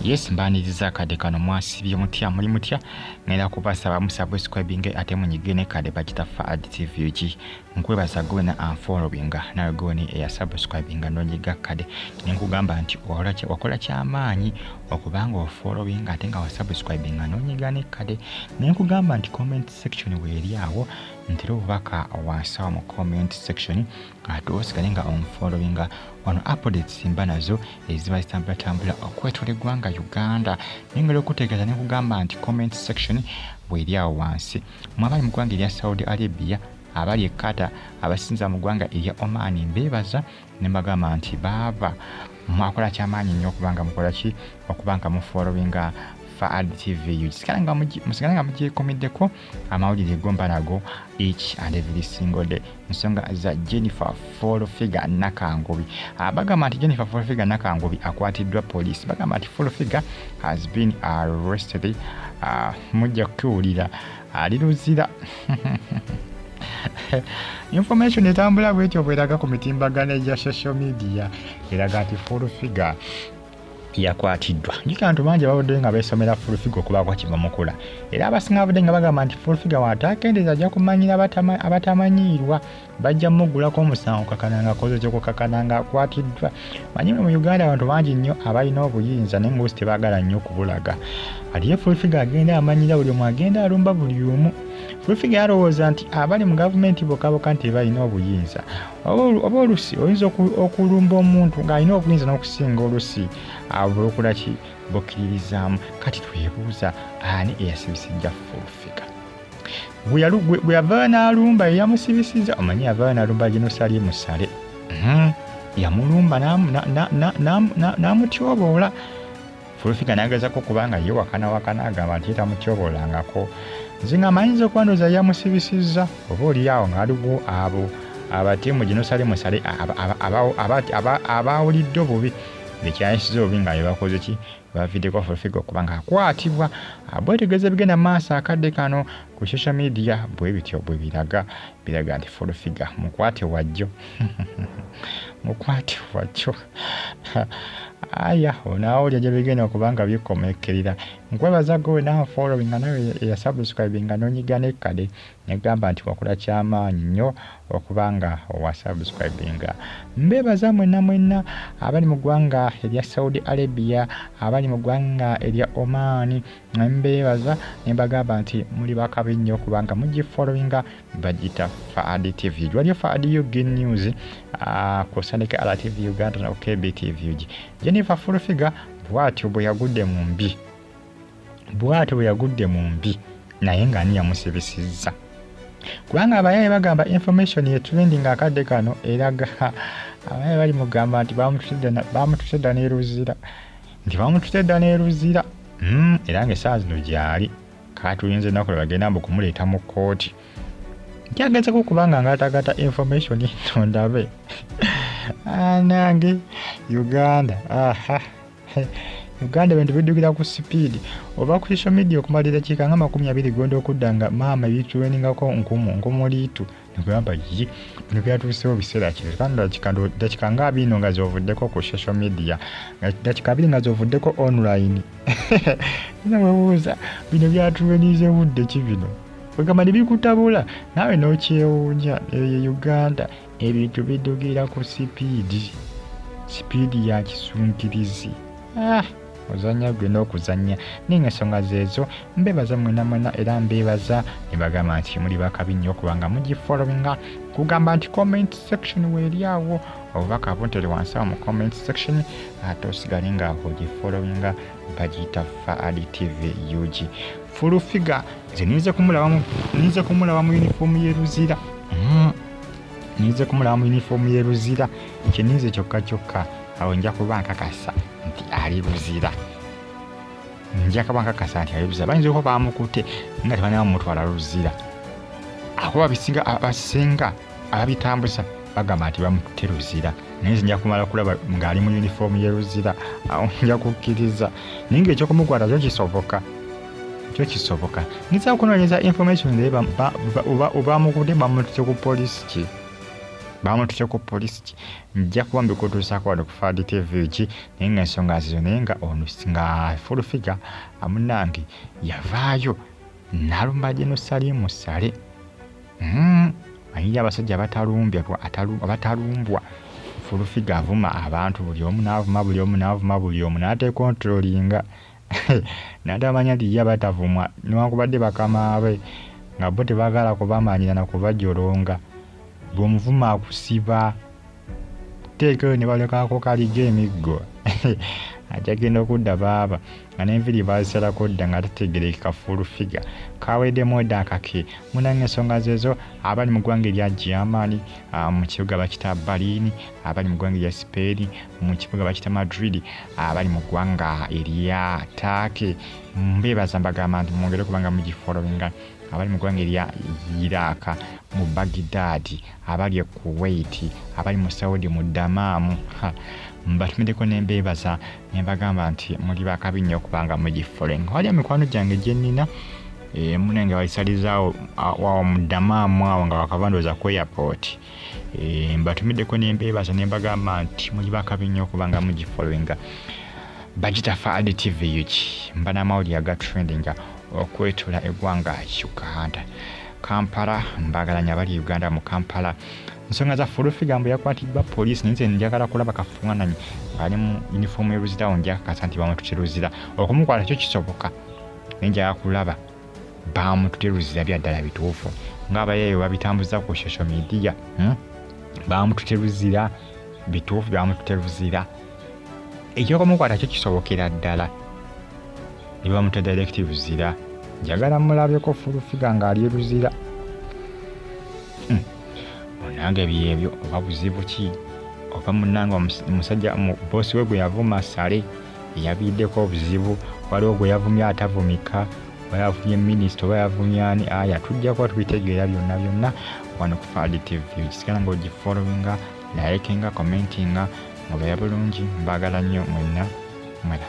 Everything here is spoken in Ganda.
Yes, mbaniriza akadde kano. Mwasibye mutya? Muli mutya? Ngenda kubasaba musubscribinge ate munyige ne kade bagita Faad TV UG. Nkwebaza gwe na unfollowinga nawe gwe ni eya subscribinga nonyiga kade nenkugamba nti wakola kyamaanyi okubanga ofollowinga ate nga wasubscribinga nonyiga ne kade. Nenkugamba nti comment section weeri awo, ntera obubaka wansi awo mu comment section, ate osigale nga onfollowinga wano. Updates mba nazo eziba zitambulatambula okwetola eggwanga Uganda. Nengera okutegeeza nekugamba nti comment section weeri awo wansi. Mwabali mu ggwanga erya Saudi Arabia, abali e Qatar, abasinza mu ggwanga erya Oman, mbeebaza ne mbagamba nti baaba mwakola kyamaanyi nnyo okubanga mukola ki, okubanga mufollowinga Faad TV. Musigale nga mugyekumiddeko amawulire gomba nago each and every single day. Ensonga za Jennifer Full Figure Nakangubi, bagamba nti Jennifer Full Figure Nakangubi akwatiddwa poliisi. Bagamba nti Full Figure has been arrested. Mujja kukiwulira, ali Luzira. Information etambula bwetyo bweraga ku mitimbagano egya social media, eraga nti Full Figure yakwatiddwa. Njukira nti bangi babadde nga beesomera Full Figure okubaako kyebamukola, era abasinga babadde nga bagamba nti Full Figure watakendeeza ajja kumanyira abatamanyiirwa, bajja muggulako omusango kakana nga akoze kyokukakana nga akwatiddwa. Manyi mu Uganda abantu bangi nnyo abalina obuyinza naye ngaosi tebaagala nnyo okubulaga. Ati ye Full Figure agenda amanyira buli omu, agenda alumba buli omu. Full Figure yalowooza nti abali mu gavumenti bokka bokka nti balina obuyinza, oba olusi oyinza okulumba omuntu ng'alina obuyinza n'okusinga olusi abo ki bukkiririzaamu. Kati twebuuza, ani eyasibisijja Full Figure? Bwe yavaayo n'alumba, yeyamusibisiza. Omanyi yavaayo n'alumba Genosali Musale, Yamulumba n'amutyoboola. Full Figure n'agezako kubanga ye wakanawakana, agamba nti ye tamutyoboolangako. Nze nga amayinza okuba ndowooza yamusibisizza, oba oli awo nga waliwo abo abatiimu Genosali Musale abawulidde obubi, bekyayisiza obubi, nga bebakoze ki, baviddeko Full Figure okuba nga akwatibwa. Bwetegereza ebigenda mu maaso akadde kano ku social media, bwe bityo bwe biraga, biraga nti Full Figure mukwate wajjo, mukwate wajjo. Aya, onaawulya gye bigenda okuba nga bikomekkerera. Nkwebaza gwe nanfollowinga nawe eyasubscribinga nonyiga nekkade, negamba nti wakola kyamaanyi nnyo okuba nga owasubscribinga. Mbeebaza mwenna mwenna abali mu ggwanga erya Saudi Arabia, abali mu ggwanga erya Oman, mbeebaza ne mbagamba nti muli bakabi nnyo okubanga mugifollowinga. Bagita Faad TV, waliyo Faad UG News ku Sandeke RTV Uganda na KBTV UG. Jennifer Full Figure bw'atyo bwe yagudde mu mbi, bw'atyo bwe yagudde mu mbi. Naye ng'ani yamusibisizza? Kubanga abayaye bagamba information ye trending akadde kano eraga abayaye bali mugamba nti bamutute dda n'eruzira, nti bamutute dda n'eruzira. Era ng'essaawa zino gyali katulinze ennaku lwe bagenda mbu kumuleeta mu kkooti. Nkyagezeko okubanga ngaatagata information eno ndabe. Anange Uganda, aha, Uganda ebintu biddukira ku sipiidi. Oba ku social media okumala eddakiika nga 20, gonda okudda nga maama ebitrendingako nkumu nkumuliitu, nekugamba ye bino byatuusewo biseera kino. Kandi dakika nga 20 nga zovuddeko ku social media, dakika 20 nga zovuddeko online, webuuza bino byatuwenize budde ki bino? Wegamba ne bikutabula naawe n'okyewuunya. Eyo ye Uganda, ebintu biddukira ku sipiidi, sipiidi ya kisunkirizi. Ah, ozanya gwe n'okuzannya. Naye nga ensonga zeezo, mbeebaza mwena mwena, era mbeebaza ne bagamba nti muli bakabi nnyo okubanga mugifollowinga. Kugamba nti comment section weeri awo, obubaka buntere wansi awo mu comment section, ate osigale nga ogifollowinga. Bagiyita Faad TV UG. Full Figure nze ninze kumulaba mu uniform y'e Luzira. Ninze kumulaba mu uniform y'e Luzira, kyeninze kyokka kyokka. Awo nja kuba nkakasa nti ali Luzira, nja kuba nkakasa nti ali Luzira. Bayinza okuba bamukute nga tebanaba mutwala Luzira, akuba abasinga ababitambuza bagamba nti bamutute Luzira, naye nze nja kumala kulaba ng'ali mu uniform y'e Luzira, awo nja kukkiriza. Naye ng'ekyokumukwata kyo kisoboka, kyo kisoboka. Ngezaako okunoonyeza information naye obamukute, bamutute ku poliisi ki. Bamutute ku poliisi ki? Nja kuba mbikutuusaako wano ku Fad TV ki, naye nga ensonga zizo, naye nga ono nga Full Figure munnange yavaayo n'alumba General Salim Saleh. Manyi abasajja abatalumbwa. Full Figure avuma abantu buli omu n'avuma buli omu n'avuma buli omu n'atekontrolinga n'atamanya nti ye abatavumwa newankubadde bakama be nga bo tebaagala kubamanyira na kubajolonga. Bw'omuvuma akusiba, teekeyo ne balekako kaliga emiggo. Ajja genda okudda baaba nga n'enviiri baazisalako dda nga tategeerekeka. Full Figure kaweddemu dda akake. Munnange, ensonga zeezo. Abali mu ggwanga erya Germany, mu kibuga bakita Berlin, abali mu ggwanga erya Spain, mu kibuga bakita Madrid, abali mu ggwanga erya Turkey, mbeebaza, mbagamba nti mwongere okuba nga mugifollowinga. Abali mu ggwanga erya Iraq mu Baghdad, abali e Kuwait, abali mu Saudi mu Dammam, mbatumiddeko ne mbeebaza ne mbagamba nti muli bakabi nnyo okubanga mugifollowinga. Waliyo mikwano gyange gye nnina, munange balisalizaawo awo mu Dammam awo nga wakava ndowooza ku airport. Mbatumiddeko ne mbeebaza ne mbagamba nti muli bakabi nnyo okubanga mugifollowinga. Bagita Fad TV UG, mba n'amawulire aga trendinga okwetoola eggwanga Uganda, Kampala. Mbagala nnyo abali Uganda mu Kampala. Ensonga za Full Figure mbu yakwatiddwa poliisi, naye nze njagala kulaba kafaananyi ng'ali mu yunifoomu y'Oluzira. Njakakasa nti bamutute Luzira. Okumukwata kyo kisoboka, naye njagala kulaba bamutute Luzira byaddala bituufu ng'abayeeyo babitambuza ku social media, Bamutute Luzira bituufu, bamutute Luzira. Ekyokumukwata kyo kisobokera ddala ne bamuta direct Luzira. Njagala mulabeko Full Figure ng'ali e Luzira. Munnange, byebyo. Oba buzibu ki? Oba munnange omusajja boosi we gwe yavuma Saleh eyabiiddeko obuzibu, waliwo gwe yavumye atavumika, oba yavumye minisita, oba yavumye ani? Aya, tujja kuba tubitegeera byonna byonna wano ku Fad TV. Kisigala ng'ogifollowinga, likinga, commentinga, mubeera bulungi. Mbaagala nnyo mwenna mwera.